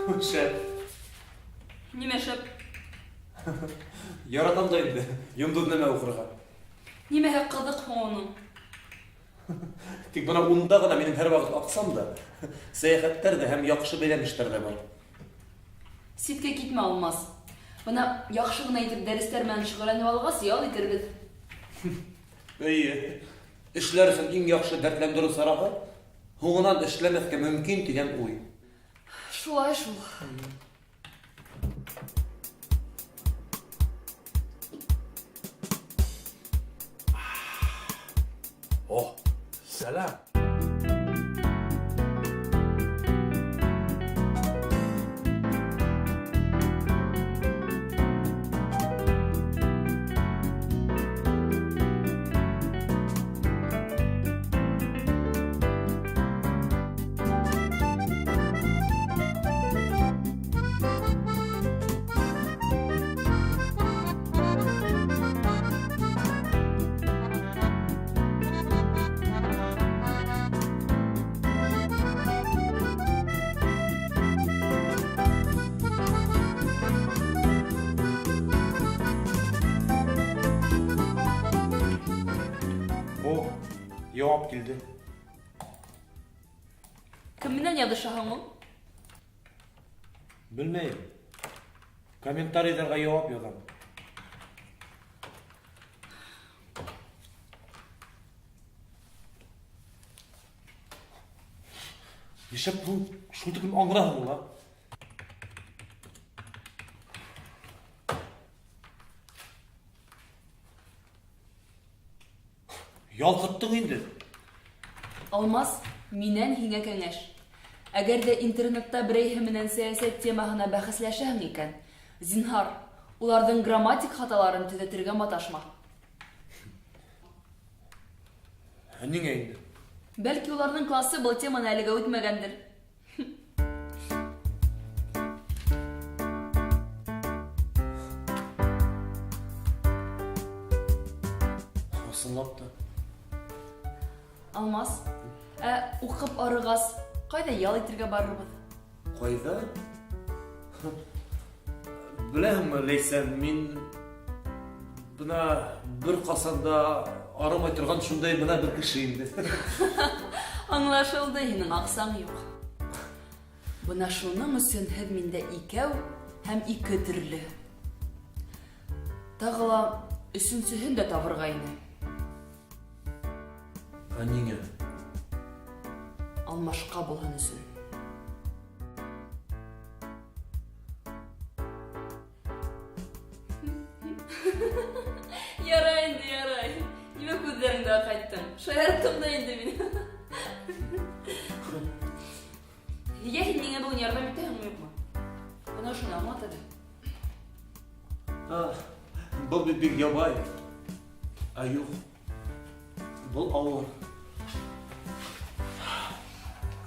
Шәп. Нимә шәп? Яратам да инде йондоҙнамә уҡырға. Нимәһе ҡыҙыҡ һуң уның? Тик бына унда ғына минең һәрваҡыт аҡсам да, сәйәхәттәр ҙә һәм яҡшы бәйләнештәр ҙә бар. Ситкә китмә, Алмаз. Бына яҡшы ғына итеп дәрестәр менән шөгыльләнеп алғас, ял итербеҙ. Әйе. Эшләр өсөн иң яҡшы дәртләндерү сараһы, һуңынан эшләмәҫкә мөмкин дигән уй. Шулай шул. О, сәлам. О, яуап килде. Кем менән яҙышаһың ул? Белмәйем. Комментарийҙарға яуап яҙам. Нишләп һуң шул тиклем аңгыраһың ла? Ялҡыттың инде. Алмаз, минән һиңә кәңәш. Әгәр дә интернетта берәйһе менән сәясәт темаһына бәхәсләшәһең икән, зинһар, уларҙың грамматик хаталарын төҙәтергә маташма. Ә ниңә инде? Бәлки уларҙың классы был теманы әлегә үтмәгәндер. Ысынлап та. Алмаз, ә уҡып арығас, ҡайҙа ял итергә барырбыҙ? Ҡайҙа? Беләһеңме, Ләйсән, мин бына бер ҡасан да арымай торған шундай бына бер кеше инде. Аңлашылды, һинең аҡсаң юҡ. Бына шуның өсөн һеҙ миндә икәү һәм ике төрлө. Тағы ла өсөнсөһөн дә табырға ине. Ә ниңә? Алмашҡа булһын өсөн. Ярай инде, ярай. Нимә күҙҙәреңде аҡайттың? Шаярттым да инде мин. Йә, һин миңә бөгөн ярҙам итәһеңме, юҡмы? Бына шуны аңлат әле. Был бит бик ябай. Ә юҡ. Был ауыр.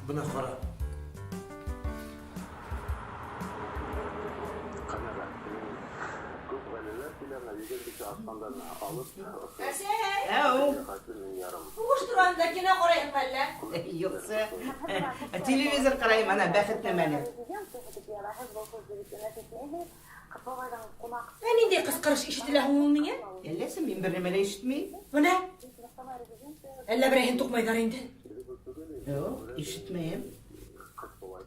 Бына ҡара. Әсәй! Әү. Һуғыш турында кино ҡарайһыңмы әллә? Юҡсы. Телевизор ҡарайым, ана, бәхетнамәне. Ә ниндәй ҡысҡырыш ишетелә һуң ул миңә? Әлләсе, мин бер нәмә лә ишетмәйем. Бына. Әллә берәйһен туҡмайҙар инде. Юҡ, ишетмәйем.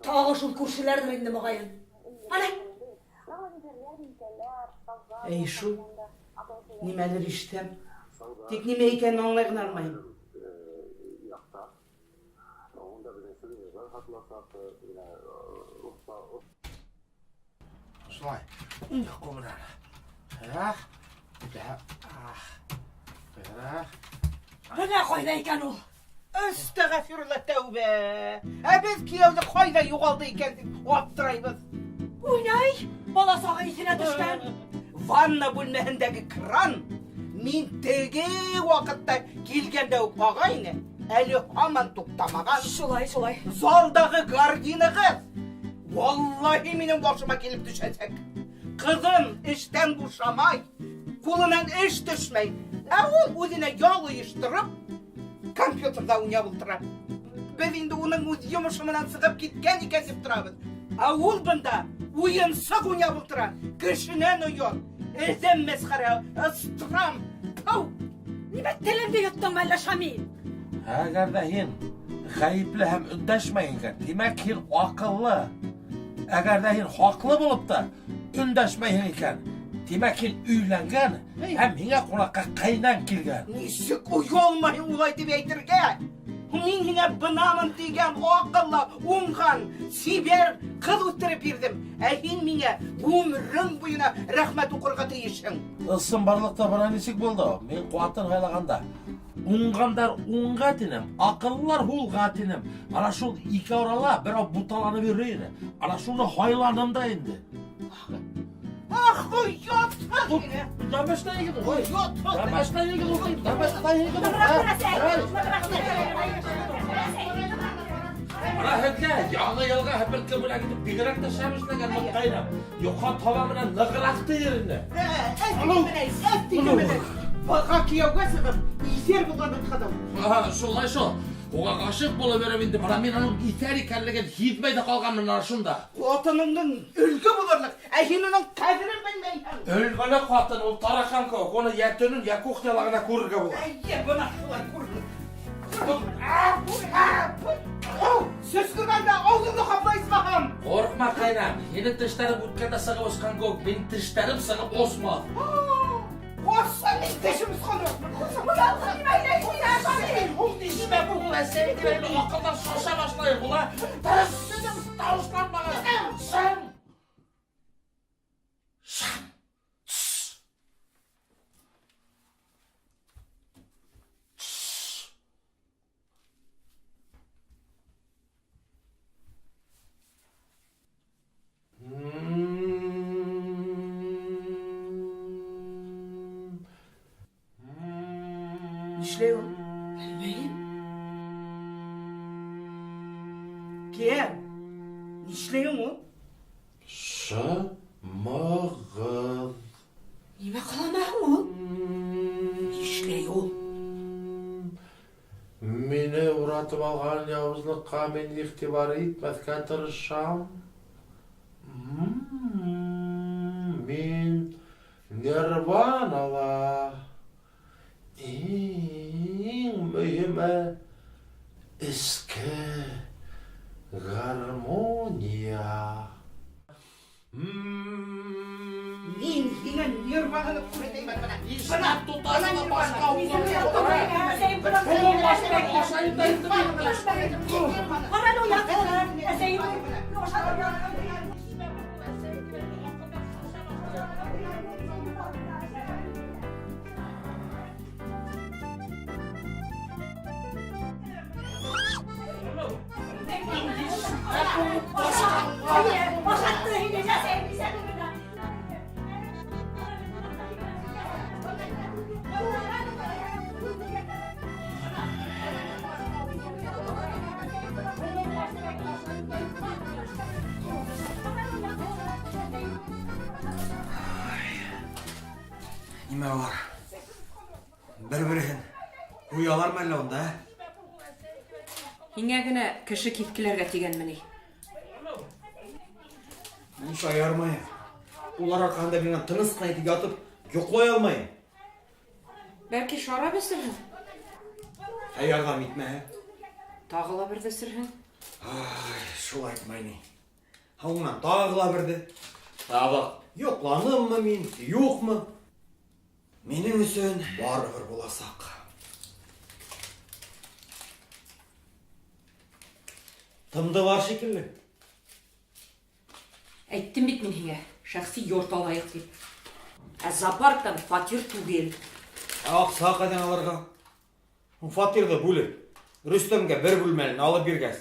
Тағы шул күршеләрҙер инде, моғайын. Ана. Әй, шул. Нимәлер ишетәм. Тик нимә икәнен аңлай гына алмайым. Шулай. Уң ҡул менән. Эх. Бына ҡайҙа икән ул. Әстәғәфирулла тәүбә. Ә беҙ кейәүҙе ҡайҙа юғалды икән тип аптырайбыҙ. Уйнай, бала сағы иҫенә төшкән. Ванна бүлмәһендәге кран мин теге ваҡытта килгәндә үк аға ине, әле һаман туҡтамаған. Шулай, шулай. Залдағы гардинығыҙ валлаһи минең башыма килеп төшәсәк. Ҡыҙым эштән бушамай, ҡулынан эш төшмәй. Ә ул үҙенә ял ойоштороп, компьютерҙа уйнап ултыра. Беҙ инде уның үҙ йомошо менән сығып киткән икән тип торабыҙ. Ә ул бында уйынсыҡ уйнап ултыра. Кешенән оят. Әҙәм мәсхәрә, ыстрам. Тау! Нимә телеңде йоттоңмо әллә, Шамил? Әгәр ҙә һин ғәйепле һәм өндәшмәй икән, тимәк һин аҡыллы. Әгәр ҙә һин хаҡлы булып та өндәшмәйһең икән, тимәк һин өйләнгән һәм һиңә ҡунаҡҡа ҡәйнәң килгән. Нисек оялмайһың улай тип әйтергә? Мин һиңә бынамын тигән аҡыллы, уңған, сибәр ҡыҙ үҫтереп бирҙем. Ә һин миңә ғүмерең буйына рәхмәт уҡырға тейешһең. Ысынбарлыҡта бына нисек булды? Мин ҡатын һайлағанда уңғандар уңға тинем, аҡыллылар һулға тинем. Ана шул ике арала берәү буталанып йөрөй ине. Ана шуны һайланым да инде. Ах, оятһыҙ һиңә! Нәмәштәй егет ул? Оятһыҙ! Нәмәштәй егет ул? Нәмәштәй егет ул? Бына һеҙгә яңы йылға һеперткә бүләк итеп бигерәк тә шәп эшләгән ҡайнам. Юҡҡа таба менән нығыраҡ тейер ине. Байға кейәүгә сығып, иҫәр булған ҡыҙым. Шулай шул. Уға ғашиҡ булып йөрөп инде. Бына мин уның иҫәр икәнлеген һиҙмәй ҙә ҡалғанмын ана шунда. Ҡатыныңдың өлгө булырлыҡ, ә һин уның ҡәҙерен белмәйһең. Өлгөлө ҡатын ул тарақан кеүек. Уны йә төнөн, йә кухняла ғына күрергә була. Әйе, бына шулай күрер. Сөскөргәндә ауыҙыңды ҡапла, исмаһам. Ҡурҡма, ҡәйнәм. Һинең тештәрең үткәндә сығып осҡан кеүек, минең тештәрем сығып осмаҫ. Ҡасан мин тешем осҡан? Аҡылдан шаша башлай була. Тауышланмағыҙ. Шым. Шым. Нишләй ул? Белмәйем. Кем? Нишләй ул? Шымығыҙ. Нимә ҡылана һуң ул? Нишләй ул? Мине уратып алған яуызлыҡҡа мин иғтибар итмәҫкә тырышам. Мин нирванала. Иң мөһиме эске гармония. Мин һиңә нирвананы күрһәтәйем бына. Бына тотасына башҡа Ҡара әле уятһын. Әсәйем. Ашатты һине, әсәйем, исәнме бына. Нимә улар? Бер-береһен ҡуялармы әллә унда, ә? Һиңә генә кеше киҫкеләргә тигәнме ни? Мин шаярмайым. Улар арҡаһында мин тыныс ҡына итеп ятып йоҡлай алмайым. Бәлки шарап эсерһең? Ә ярҙам итмәһә? Тағы ла берҙе эсерһең. Ай, шулай әйтмәй ни. Һуңынан тағы ла берҙе. Табыҡ. Йоҡланыммы мин, юҡмы? Минең өсөн барыбер буласаҡ. Тымдылар шикелле. Әйттем бит мин һиңә, шәхси йорт алайыҡ тип. Ә зоопарктан фатир түгел. Ә аҡса ҡайҙан алырға? Фатирҙы бүлеп, Рөстәмгә бер бүлмәлен алып биргәс.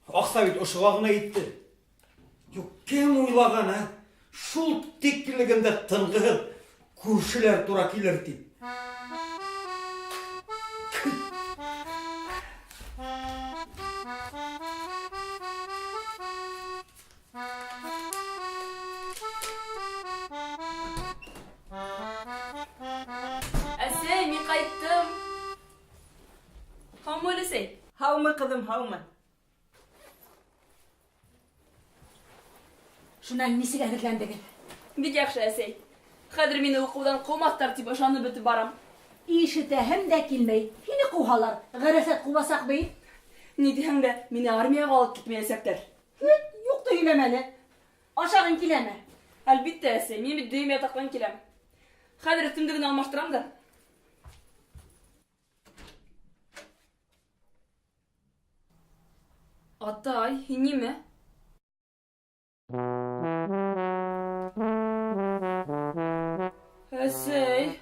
Аҡса бит ошоға ғына етте. Юҡ, кем уйлаған, ә? Шул тиклегендә тынғыһыҙ күршеләр тура килер тип. Әсәй, мин ҡайттым. Һаумы, өләсәй? Һаумы, ҡыҙым, һаумы. Шуннан ничек әзерләндегез? Бик яхшы, әсәй. Хәзер мине укудан кумастар дип ышанып бетеп барам. Ишетәһем дә килмәй. Һине куһалар, гарәсәт кубасак бит. Ни диһәң дә, мине армиягә алып китмәячәкләр. Һит, юк та һөйләмә әле. Ашагың киләме? Әлбиттә, әсәй, мин бит дөем ятактан киләм. Хәзер өстемде генә алмаштырам да. Атай, һин ниме? Әсәй,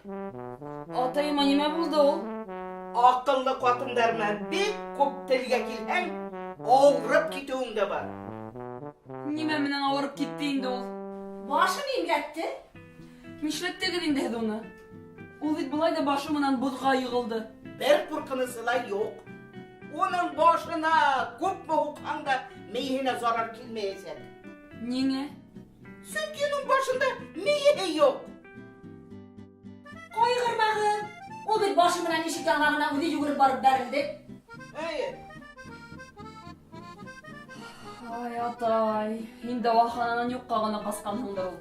атаема нимә булды ул? Акыллы катындар белән бик күп телгә килһәң, авырып китүең дә бар. Нимә менән авырып китте инде ул? Башын имгәтте. Нишләттегез инде һеҙ уны? Ул бит былай да башы менән боҙға йығылды. Бер куркынысы ла юк. Уның башына күпме һуҡһаң да мейеһенә зарар килмәйәсәк. Ниңә? Сөнки уның башында мейеһе юк. Кайгырмагыз. Ул бит башы менән ишек яңагына үҙе йүгереп барып бәрелде. Әйе. Ай, атай, һин дауахананан юҡҡа ғына ҡасҡанһыңдыр ул.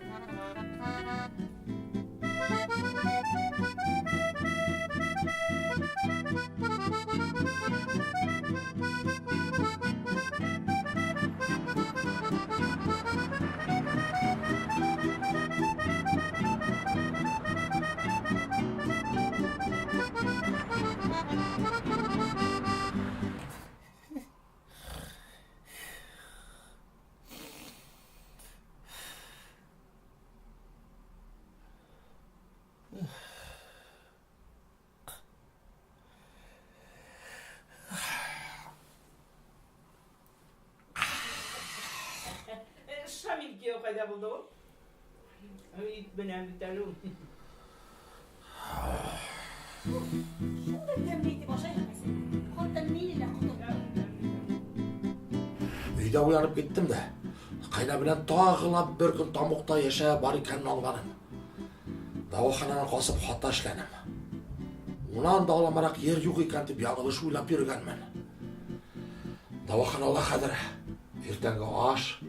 Шамил кияү кайда булды ул? Ит белән бит әле ул. Шундай тәмле итеп ашай һәммәсе. Хатта мине лә котыртты. Өйдә уянып киттем дә, кайна белән тагы ла бер көн тамукта яшәп бар икәнен аңладым. Дәвахананы касып хата эшләнем. Унан да аламарак ер юк икән дип яңылыш уйлап йөргәнмен. Дәваханала хәзер иртәнге аш,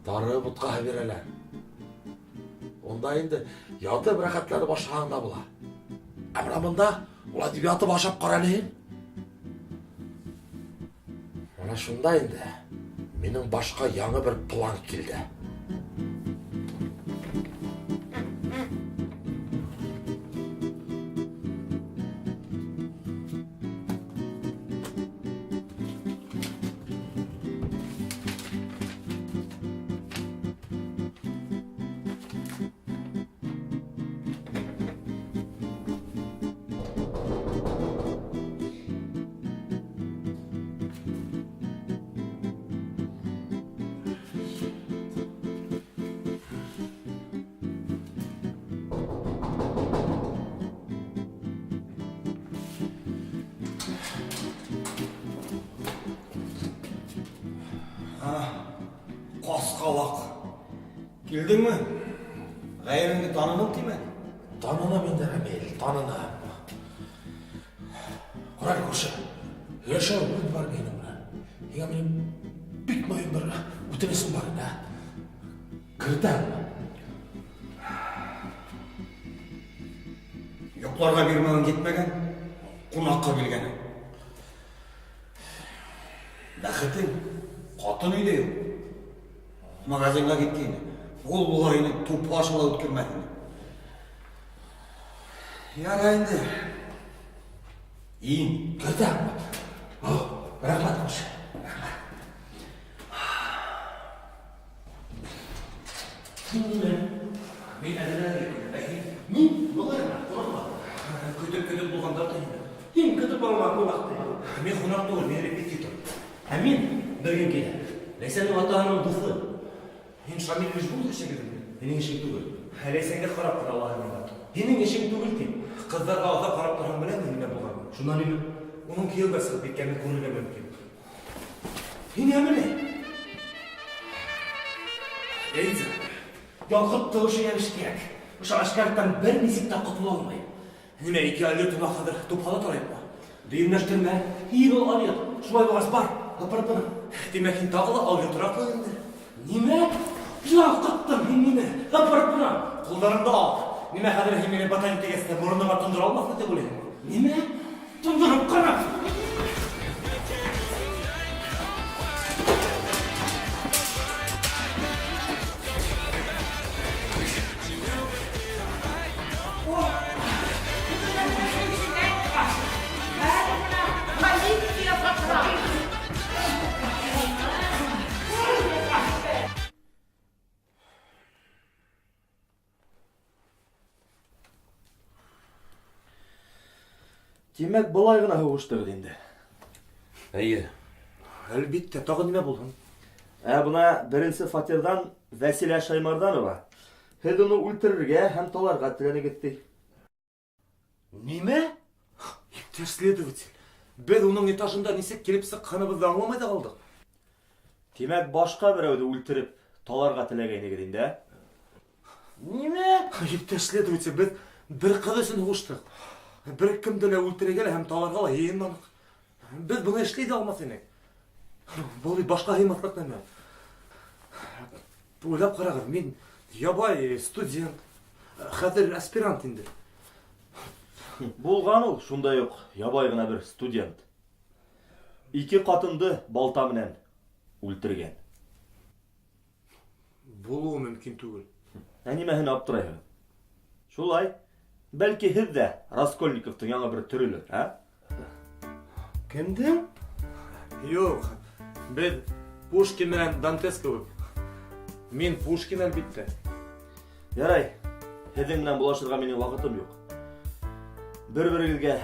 тары буткаһы бирәләр. Унда инде ятып рәхәтләнеп ашагаң да була. Ә менә монда улай дип ятып ашап кара әле һин. Менә шунда инде минең башка яңы бер план килде. Каскалак. Килдеңме? Гаебеңде таныдың тимәк? Таныным инде, Рамил, таныным. Кара әле, күрше, һөйләшә үт бар минем белән. Һиңа минем бик мөһим бер үтенечем бар иде, ә? Кертәм. Йокларга бирмәвең җитмәгән, кунакка килгәнең. Бәхетең, катын өйдә юк. Магазинга киткәйне. Ул болайны тупаш ла үткәрмәде. Яра инде. Ин. Кертәм. Рәхмәт, күрше. Мин әзерләнергә килдем. Ә һин? Мин болай гына, курыкма. Көтеп-көтеп булганда да инде. Һин көтеп алма кунакны. Мин кунак түгел, мин репетитор. Ә мин бер көн килә. Ләйсәннең атаһының дуҫы. Һин Шамил Мижгулов эшегезме? Һинең эшең түгел. Ләйсәнгә карап тор, Аллаһы миңа. Һинең эшең түгел тим. Кызларга озак карап торһаң беләме нимә булганын? Шуннан ниме? Уның кияүгә чыгып киткәнен күрергә мөмкин. Һин яме Эльза, Ялгыт ошо йәнеш кирәк. Ошо ашкарттан бер нисек тә котыла алмыйм. Нимә ике алйот тона хәзер тупһала торайыкмы? Дөйемләштермә. Һин ул алйот. Шулай булгач бар. Лапырып Димәк, һин тагы ла алйотраклы инде. Нимә? Ялҡыттың һин мине, һыпырып ҡына. Ҡулдарыңды ал. Нимә хәҙер һин мине ботаник тигәс тә мороныңа тондора алмаҫмын тип уйлайһыңмы? Нимә? Тондорып ҡара. Тимәк, болай ғына һуғыштығыҙ инде. Әйе. Әлбиттә, тағы нимә булһын? Ә бына беренсе фатирҙан Вәсилә Шаймарданова. Һеҙ уны үлтерергә һәм таларға теләнегеҙ, ти. Нимә? Иптәш следователь, беҙ уның этажында нисек килеп сыҡҡаныбыҙҙы аңламай ҙа ҡалдыҡ. Тимәк, башҡа берәүҙе үлтереп, таларға теләгәйнегеҙ инде, ә? Нимә? Иптәш следователь, беҙ бер ҡыҙ өсөн һуғыштыҡ. Бер кемде лә үлтерергә лә һәм таларға ла йыйынманыҡ. Беҙ быны эшләй ҙә алмаҫ инек. Был бит башҡа һыймаҫлыҡ нәмә. Уйлап ҡарағыҙ, мин ябай студент, хәҙер аспирант инде. Булған ул шундай уҡ ябай ғына бер студент. Ике ҡатынды балта менән үлтергән. Булыуы мөмкин түгел. Ә нимәһенә аптырайһығыҙ? Шулай. Бәлки һеҙ ҙә Раскольниковтың яңы бер төрөлөр, ә? Кемдең? Юҡ, беҙ Пушкин менән Дантес кеүек. Мин Пушкин, әлбиттә. Ярай, һеҙҙең менән булашырға минең ваҡытым юҡ. Бер-берегеҙгә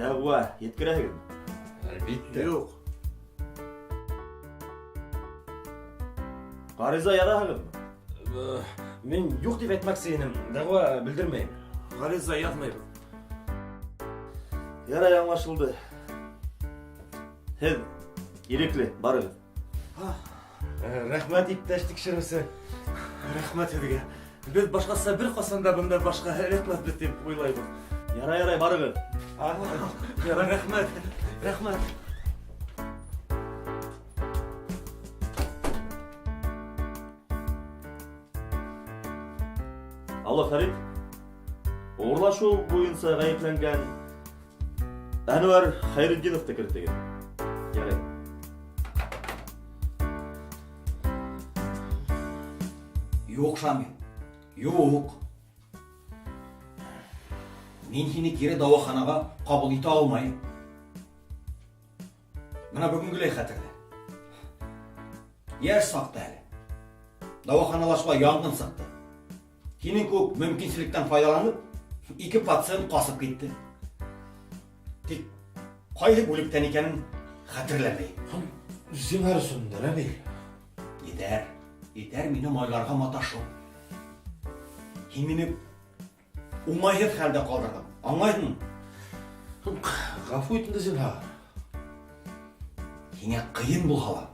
дәғүә еткерәһегеҙме? Әлбиттә. Юҡ. Ғариза яҙаһығыҙмы? Мин юҡ тип әйтмәксе инем, дәғүә белдермәйем. Ғариза яҙмайбыҙ. Ярай, аңлашылды. Һеҙ ирекле, барығыҙ. Рәхмәт, иптәш тикшереүсе. Рәхмәт һеҙгә. Беҙ башҡаса бер ҡасан да бындай башҡа эләкмәҫбеҙ тип уйлайбыҙ. Ярай, ярай, барығыҙ. Ярай, рәхмәт. Рәхмәт. Алло, Фәрит. Урлашыу буйынса ғәйепләнгән Әнүәр Хәйретдиновты керетегеҙ. Ярай. Юҡ, Шамил, юҡ. Мин һине кире дауаханаға ҡабул итә алмайым. Бына бөгөнгөләй хәтерлә. Йәш саҡта әле. Дауаханала шулай янғын сыҡты. Һинең кеүек мөмкинселектән файҙаланып, ике пациент ҡасып китте. Тик ҡайһы бүлектән икәнен хәтерләмәйем. Зинһар өсөн, Рәмил. Етәр, етәр мине майларға маташыу. Һин мине уңайһыҙ хәлдә ҡалдырҙың, аңлайһыңмы? Ғәфү ит инде, зинһар. Һиңә ҡыйын булһа ла,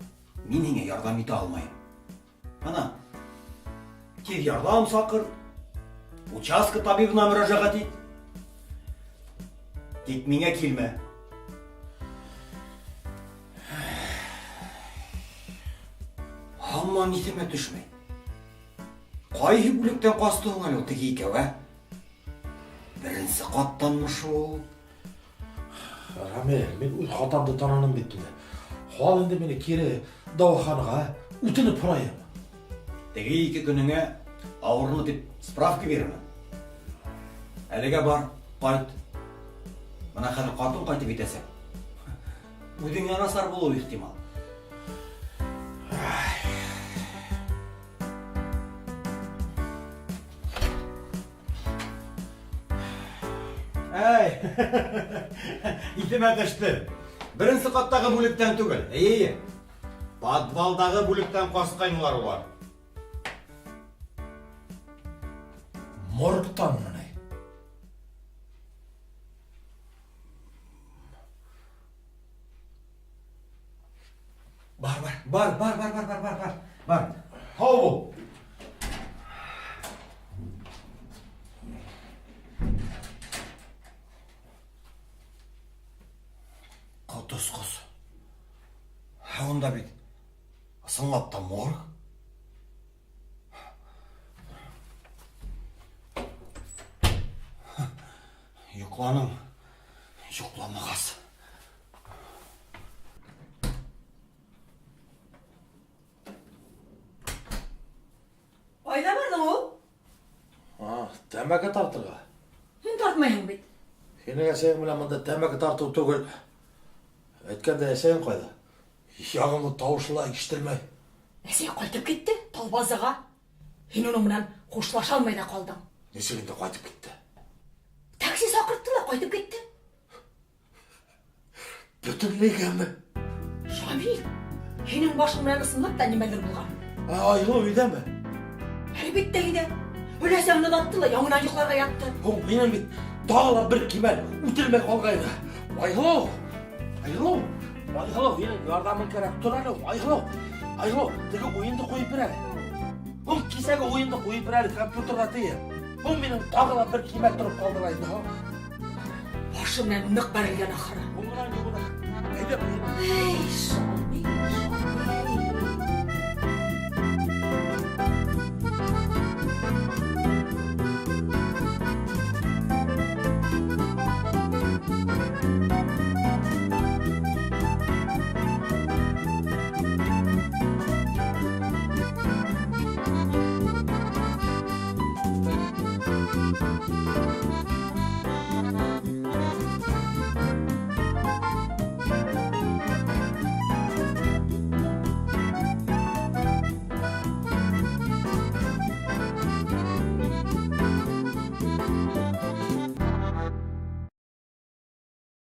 мин һиңә ярҙам итә алмайым. Ана, тиҙ ярҙам саҡыр, участка табибына мөрәжәғәт ит. Тик миңә килмә. Һаман иҫемә төшмәй. Ҡайһы бүлектән ҡасты һуң әле ул теге икәү, ә? Беренсе ҡаттанмы шул? Рамил, мин үҙ хатамды таныным бит инде. Һал инде мине кире дауаханаға, үтенеп һорайым. Теге ике көнөңә ауырыны тип справка бирермен. Әлегә бар, ҡайт. Бына хәҙер ҡатын ҡайтып етәсәк. Үҙеңә насар булыуы ихтимал. Әй, иҫемә төштө. Беренсе ҡаттағы бүлектән түгел, эйе, эйе. Подвалдағы бүлектән ҡасҡайнылар улар. Моргтанмы ни? Бар, бар, бар, бар, бар, бар, бар, бар, бар, бар. Һау бул. Ҡотосҡос. Ә унда бит ысынлап та морг. Йоҡланым. Йоҡламағас. Ҡайҙа барҙың ул? А, тәмәке тартырға. Һин тартмайһың бит. Һинең әсәйең менән монда тәмәке тартыу түгел. Әйткәндә әсәйең ҡайҙа? Яғымлы тауышы ла ишетелмәй. Әсәй ҡайтып китте Талбазыға. Һин уның менән хушлаша алмай ҙа ҡалдың. Нисек инде ҡайтып китте? Такси саҡыртты ла ҡайтып китте. Бөтөнләйгәме? Шамил, һинең башың менән ысынлап та нимәлер булған. Ә, Айһылыу өйҙәме? Әлбиттә өйҙә. Өләсәһен оҙатты ла яңынан йоҡларға ятты. Һуң минең бит тағы ла бер кимәл үтелмәй ҡалғайны. Айһылыу! Айһылыу! Айһылыу, һинең ярҙамың кәрәк. Тор әле, Айһылыу! Айһылыу, теге уйынды ҡуйып бир әле. Һуң кисәге уйынды ҡуйып бир әле компьютерҙа тейем. Һуң минең тағы ла бер кимәл тороп ҡалды ла инде. Башы менән ныҡ бәрелгән ахыры. Һуңынан юғына. Әйҙә, Эй, Шамил.